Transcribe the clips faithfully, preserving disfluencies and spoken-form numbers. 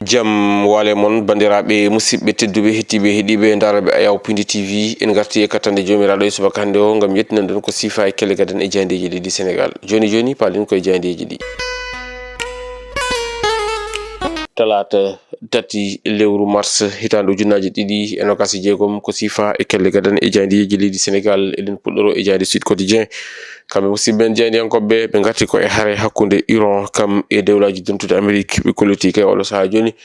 Jam waale mon, banndiraaɓe musidɓe tedduɓe, hettiiɓe, heɗiiɓe, ndaarooɓe Ayaw Pindi T V. En ngarti e kattande Joomiraaɗo e subaka hannde o ngam yettinan ɗon ko siifa e kelle gadan e jaayndeeji leydi Senegaal. Jooni jooni, paalen ko e jaayndeeji ɗi. Talaata tati lewru mars, hitaande ujunnaaje ɗiɗi e noogaas e jeegom, ko siifa e kelle gadan e jaayndeeji leydi Senegaal. Eɗen puɗɗoro e jaaynde Sud Quotidien. Kamɓe musidɓe men jaayndiyankooɓe, ɓe ngarti ko e hare hakkunde Iran kam e dewlaaji dentuɗi Amerik, ɓe kolliti kay oɗo sahaa jooni.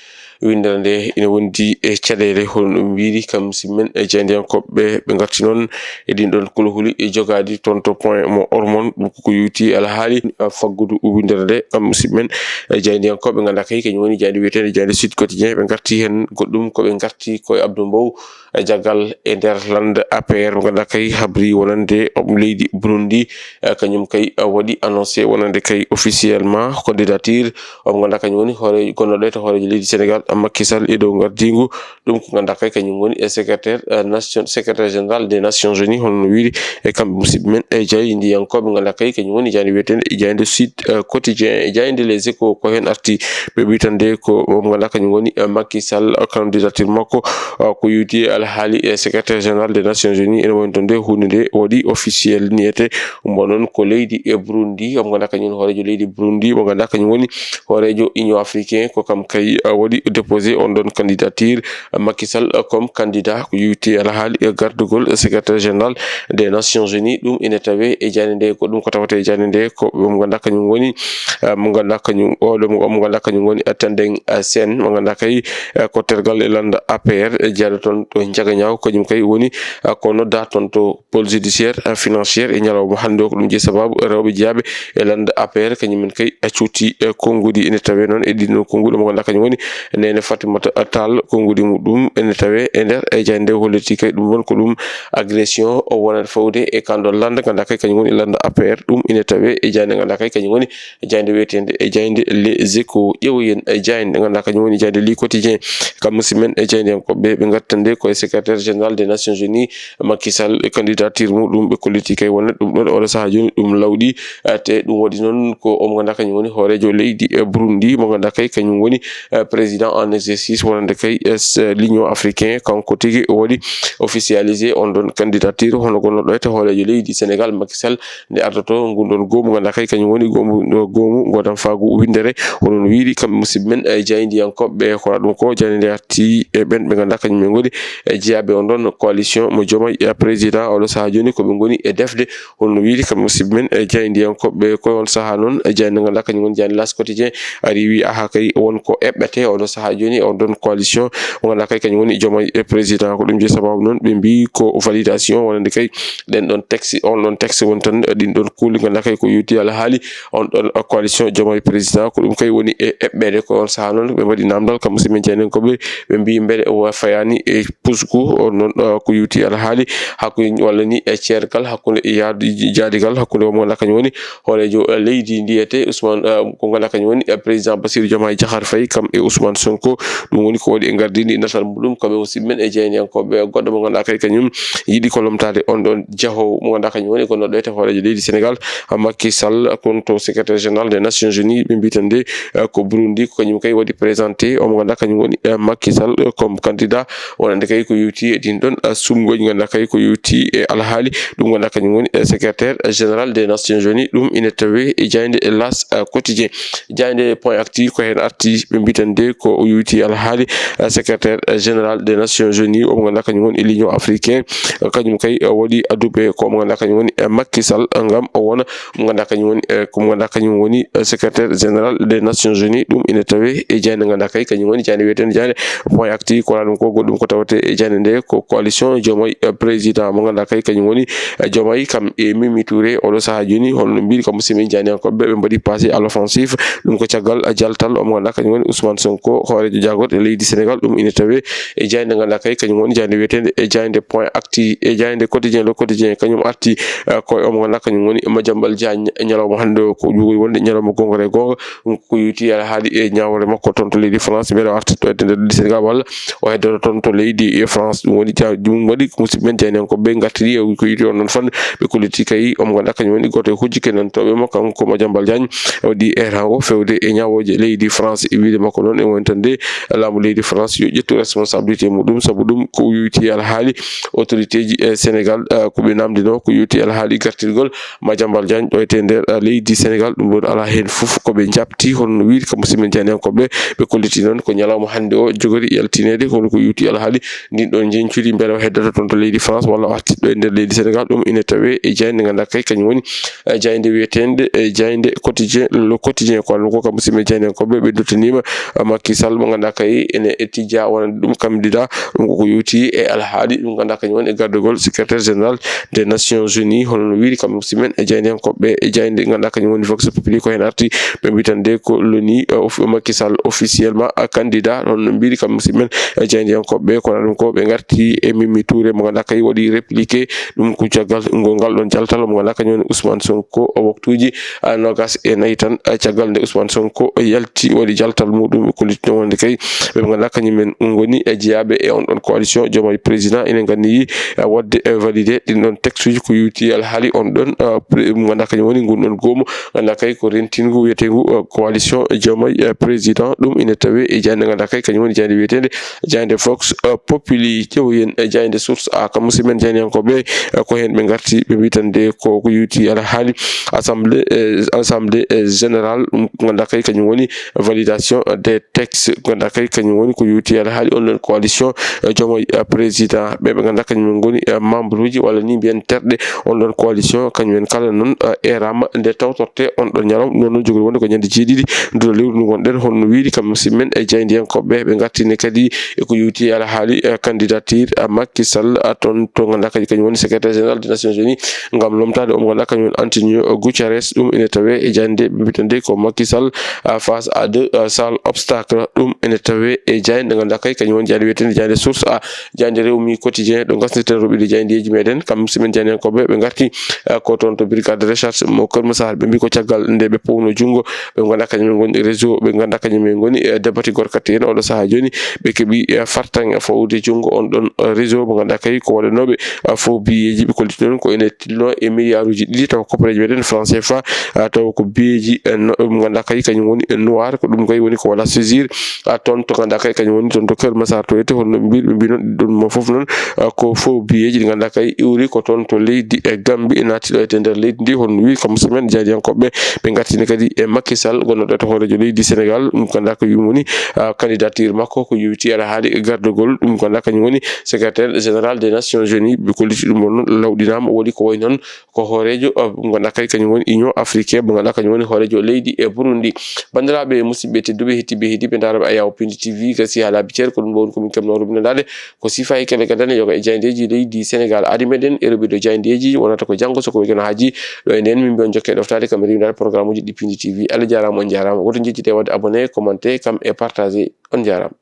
Winndere nde ina wondi e caɗeele, hono ɗum wiiri kam musidɓe men e jaayndiyankooɓe, ɓe ngarti noon e ɗin ɗon kulhuli e jogaadi toon to point mo Hormone, ɗum koko yowti alhaali faggudu winndere nde kam musidɓe men e jaayndiyankooɓe, nganndaa kay kañum woni jaaynde wiyeteende jaaynde Sud Quotidien. Ɓe ngarti heen goɗɗum ko ɓe ngarti ko e Abdou Mbow, e jaggal e nder lannde A P R mo ngannduɗaa kay habri wonande leydi Burundi, eh, kañum kay, eh, waɗi annoncé wonande kay officiellement candidature o mo ngannduɗaa kañum woni hoore, gonnooɗo e to hooreejo leydi Senegaal, Macky Sall, e dow ngardiingu ɗum ko ngannduɗaa kay kañum woni e secrétaire, eh, nation, secrétaire général des Nations Unies, hono no wiiri e kamɓe musidɓe men e jaayndiyankooɓe ngannduɗaa kay kañum woni jaaynde wiyeteende e jaaynde Sud, eh, Quotidien, e jaaynde Les Échos ko heen arti. Ɓe mbiyi tan nde ko mo ngannduɗaa kañum woni, eh, Macky Sall, eh, candidature makko, eh, ko yowti e alhaali, eh, secrétaire général des Nations Unies. Ene woni toon nde huunde nde waɗi officiel niyete. Mbo noon ko leydi e Burundi, mo ngannduɗaa kañum woni hooreejo leydi Burundi, mo ngannduɗaa kañum woni hooreejo Union africain, ko kam kay, eh, waɗi déposé on ɗon candidature, eh, Macky Sall, eh, comme candidat ko yowti e alhaali, eh, gardugol, eh, secrétaire général des Nations Unies. Ɗum ene tawee e jaaynde nde, ko ɗum ko tawata e jaaynde nde, ko mo ngannduɗaa kañum woni, eh, mo ngannduɗaa kañum, oɗo mo, mo ngannduɗaa kañum woni, eh, Tendeng, eh, Sen, mo ngannduɗaa kay, eh, ko tergal e lannda A P R, eh, jeyaaɗo toon to Njagañaaw, kañum kay woni, eh, ko nodda toon to pôle judiciaire, eh, financière e ñalawma hannde o. Ko ɗum jeyi sababu rewɓe jeyaaɓe e lannda A P R, kañum en kay, eh, cuuti, eh, konnguɗi. Ene tawee noon e ɗin ɗon konnguɗi mo ngannduɗaa kañum woni Neene Fatimata Tall, konnguɗi muɗum ene tawee e nder e jaaynde nde holliti kay ɗum won ko ɗum agression o wonat fawde e kanɗo lannda, ngannduɗaa kay kañum woni lannda A P R. Ɗum ene tawee e jaaynde ngannduɗaa kay kañum woni jaaynde wiyeteende e jaaynde Les Échos. Ƴeewoyen e jaaynde ngannduɗaa kañum woni jaaynde Le Quotidien. Kam musidɓe men e jaayndiyankooɓe, ɓe ngarti tan nde ko e secrétaire général des Nations Unies, Macky Sall, e candidature muɗum ɓe kolliti kay wonat ɗum ɗon oɗo sahaa jooni ɗum lawɗi. Eh, te ɗum waɗi noon ko o mo ngannduɗaa kañum woni hooreejo leydi, eh, Burundi, mo ngannduɗaa kay kañum woni, eh, président en exercice wonande kay, eh, s-, l'Union africaine. Kanko tigi o waɗi officialisé on ɗon candidature hono gonnooɗo e to hooreejo leydi Senegaal, Macky Sall, nde ardoto ngun ɗon goomu ngannduɗaa kay kañum woni goomu, goomu ngodan faagu winndere. Hono no wiiri kamɓe musidɓe men, eh, jaayndiyankooɓe, ko waɗa ɗum ko jaaynde nde arti e ɓen ɓe ngannduɗaa kañum en ngoni, eh, jeyaaɓe on ɗon coalition mo Diomaye, eh, président oɗo sahaa jooni ko ɓe ngoni e defde. Hono no wiiri kamɓe musidɓe men, eh, jaayndiyankooɓe, ko on sahaa noon, eh, jaaynde ngannduɗaa kañum woni jaaynde L'As Quotidien ari wi aha kay won ko eɓɓete oɗo sahaa jooni on ɗon coalition mo ngannduɗaa kay kañum woni Diomaye, eh, président. Ko ɗum jeyi sababu noon ɓe mbi ko validation wonande kay ɗen ɗon texte, on ɗon texte woni tan, eh, ɗin ɗon kuuli ngannduɗaa kay ko yowti alhaali on ɗon, eh, coalition Diomaye président. Ko ɗum kay woni e eɓɓeede. Ko on sahaa noon ɓe mbaɗi namdal kam musidɓe men jaayndiyankooɓe, ɓe mbi mbele o fayaani e pusgu on noon, eh, ko yowti alhaali hakkunde walla ni e ceergal hakkunde e yaadu jaadigal hakkunde o mo ngannduɗaa kañum woni hooreejo, eh, leydi ndiyete Ousmane, eh, ko ngannduɗaa kañum woni, eh, président Bassirou Diomaye Diakhar Faye kam e Ousmane Sonko. Ɗum woni ko waɗi e ngardiindi natal muɗum kamɓe musidɓe men e jaayndiyankooɓe. Goɗɗo mo ngannduɗaa kay kañum yiɗi ko lomtaade on ɗon jahoowo mo ngannduɗaa kañum woni gonnooɗo e to hooreejo leydi Senegaal, Macky Sall, kono to secrétaire général des Nations Unies ɓe mbi tan nde, eh, ko Burundi ko kañum kay waɗi présenté o mo ngannduɗaa kañum woni, eh, Macky Sall, eh, comme candidat wonande kay ko yowti e ɗin ɗon, eh, sumgooji ngannduɗaa kay ko yowti e alhaali ɗum ngannduɗaa kañum woni, eh, secrétaire général des Nations Unies. Ɗum ina tawee e jaaynde e L'As, eh, Quotidien. Jaaynde Point Actu ko heen arti ɓe mbi tan nde ko o yowti alhaali, eh, secrétaire général des Nations Unies o mo ngannduɗaa kañum woni e l'Union africaine. Kañum kay, eh, waɗi adduɓe ko mo ngannduɗaa kañum woni, eh, Macky Sall, eh, ngam o wona mo ngannduɗaa kañum woni, eh, ko mo ngannduɗaa kañum woni, eh, secrétaire général des Nations Unies. Ɗum ina tawee e jaaynde ngannduɗaa kay kañum woni jaaynde wiyeteende jaaynde Point Actu. Ko wala ɗum ko goɗɗum ko tawate e jaaynde nde ko coalition Diomaye, eh, président mo ngannduɗaa kay kañum woni, eh, Diomaye kam e Mimi Touré. Oɗo sahaa jooni holno mbiɗi kam musidɓe jaayndiyankooɓe ɓe mbaɗi passé à l'offensive. Ɗum ko caggal, eh, jaltal o mo ngannduɗaa kañum woni Ousmane Sonko hooreejo jaagorɗe leydi Senegaal. Ɗum ina tawee e jaaynde ngannduɗaa kay kañum woni jaaynde wiyeteende e jaaynde Point Actu. E jaaynde Quotidien, Le Quotidien kañum arti, eh, ko e o mo ngannduɗaa kañum woni Madiambal Diagne e ñalawma hannde o ko ƴuuri wonde ñalawma goongre goonga. Ɗum ko yowti alhaali e ñaawre makko toon to leydi France, mbele o artat ɗo e nder leydi Senegaal walla o heddoto toon to leydi e France. Ɗum woni ja-, ɗum waɗi musidɓe men jaayndiyankooɓe ngartiri e ko yowti on ɗon fannu. Ɓe kolliti kay omo ngannduɗaa kañum woni gooto e hujjike nantooɓe mo, kanko Madiambal Diagne, waɗi eeraango feewde e ñaawooje leydi France. E wiyde makko noon, e wonitande laamu leydi France yo ƴettu responsabilité muɗum, sabu ɗum ko yowiti alhaali autorité ji e Sénégal, eh, ko ɓe naamndinoo ko yowiti alhaali gartirgol Madiambal Diagne ɗo e nder, eh, leydi Sénégal. Ɗum ɗoon alaa heen fof ko ɓe njaɓti, hono no wiyde kam musidɓe men jaayndiyankooɓe, ɓe kolliti noon ko ñalawma hannde o jogori yaltineede, kono ko yowiti alhaali ndin ɗon njeñcudi mbele o heddata toon to leydi France walla o arti ɗo e nder leydi Sénégal. Ɗum ina tawee e jaaynde nde ngannduɗaa kay kañum woni, eh, jaaynde wiyeteende, eh, jaaynde quotidien, Le Quotidien. Ko waɗno ko kam musidɓe jaayndiyankooɓe, ɓe ndottaniima, eh, Macky Sall mo ngannduɗaa kay ene tijja wonande ɗum candidat. Ɗum koko yowti e alhaali ɗum ngannduɗaa kañum woni e gardagol secrétaire général des Nations Unies, hono no wiyri kam musidɓe men e jaayndiyankooɓe e jaaynde ngannduɗaa kañum woni Vox Populi. Ko heen arti ɓe mbiyata nde ko l'ONU, eh, of-, Macky Sall officiellement, eh, candidat, hono no mbiyri kam musidɓe men e jaayndiyankooɓe. Kono ɗum ko ɓe ngarti e Mimi Touré mo ngannduɗaa kay waɗi répliqué ɗum ko caggal ngo ngal ɗon jaltal mo ngannduɗaa kañum woni Ousmane Sonko, o waktuuji, eh, noogaas e nayi tan, eh, caggal nde Ousmane Sonko yalti waɗi jaltal muɗum, ɓe kollitno wonde kay ɓe ngannduɗaa kañum en ngoni e jeyaaɓe e on ɗon coalition Diomaye Président ina nganniyi, eh, waɗde, eh, validé ɗin ɗon texte uji ko yowti alhaali on ɗon, eh, pre-, mo ngannduɗaa kañum woni ngun ɗon goomu ngannduɗaa kay ko rentingu wiyeteengu, eh, coalition Diomaye, eh, Président. Ɗum ina tawee e jaaynde ngannduɗaa kay kañum woni jaaynde wiyeteende jaaynde Vox, eh, Populi. Ƴeewen, eh, jaaynde Source A, kam musidɓe men jaayndiyankooɓe, eh, ko heen ɓe ngarti, ɓe mbiyata nde ko, ko yowti alhaali assemblée, eh, assemblée, eh, générale, ɗum ngannduɗaa kay kañum woni validation des textes, ngannduɗaa kay kañum woni ko yowti alhaali on ɗon coalition, eh, Diomaye, eh, Président. Ɓe ɓe ngannduɗaa kañum en ngoni, eh, membre uji walla ni mbiyen terɗe on ɗon coalition, kañum en kala noon, eh, eeraama nde tawtorte on ɗon ñalawma. Ɗum noon jogori wonde ko ñande jeeɗiɗi nduɗo lewru ndu ngonɗen, hono no wiyri kam musidɓe men e jaayndiyankooɓe. Ɓe ngartini kadi e ko yowti alhaali, eh, candidature, eh, Macky Sall, eh, toon to ngannduɗaa kadi kañum woni secrétaire général des Nations Unies ngam lomtaade omo ngannduɗaa kañum woni Antonio Guterres. Ɗum ene tawee e jaaynde ɓe mbiyata nde ko Macky Sall, eh, face à deux, eh, sales obstacles. Ɗum ene tawee e jaaynde ngannduɗaa kay kañum woni jaaynde wiyeteende jaaynde Source A, jaaynde Rewmi Quotidien, ɗo ngasndirten rewɓe ɗi jaayndeeji meɗen. Kam musidɓe men jaayndiyankooɓe, ɓe ngarti, eh, ko toon to brigade de recherche mo Kër Massar. Ɓe mbi ko caggal nde ɓe powno junngo, ɓe ngannduɗaa kañum en ngoni réseau, ɓe ngannduɗaa kañum en ngoni, eh, debatigol katte en. Oɗo sahaa jooni, ɓe keɓi, eh, fartaŋŋe fawde junngo on ɗon, eh, réseau mo ngannduɗaa kay ko waɗanooɓe, eh, faux billets ji. Ɓe kolliti noon ko ene tilno e milliarduji ɗiɗi tawa koppareeji meɗen franc C F A, eh, tawa ko billets ji, eh, no-, mo ngannduɗaa kay kañum woni, eh, noir, ko ɗum kay woni ko wala saisir, ah, toon to ngannduɗaa kay kañum woni toon to Kër Massar to wiyetee, hono no mbiyri, ɓe mbi noon ɗum mo fof noon, ah, ko faux billets ji ɗi ngannduɗaa kay iwri ko toon to leydi e Gambie, naati ɗo e nder leydi ndi, hono no wiyri kam musidɓe men jaayndiyankooɓe. Ɓe ngartini kadi e Macky Sall, gonnoɗo to hooreejo leydi Sénégal, ɗum ngannduɗaa ko yum woni, ah, candidature makko ko yowiti alhaali gardagol, ɗum ngannduɗaa kañum woni secrétaire général des Nations Unies. Ɓe kolliti ɗum ɗon noon lawɗinaama, o waɗi ko wayi noon ko hooreejo, uh, mo ngannduɗaa kay kañum woni Union Africaine, mo ngannduɗaa kañum woni hooreejo leydi e Burundi. Banndiraaɓe musidɓe tedduɓe, heɗtiiɓe, heɗiiɓe, ndaarooɓe Ayaw Pindi T V, gasi haalaaji ceer, ko ɗum ɗo woni ko min keɓnoo rubinandaade. Ko sifa e kele gadane yoga e jaayndeeji leydi Sénégal. Ari meɗen e rubinandeeji wonata ko janngo, so ko wekeno haaji ɗo e nden, min mbiyon jokke ɗoftaade kam e rewindaade programme uji ɗi Pindi T V. Allah jaaraama, on jaaraama. Woto njejjite waɗde abonné, commenté, kam e partagé. On jaaraama.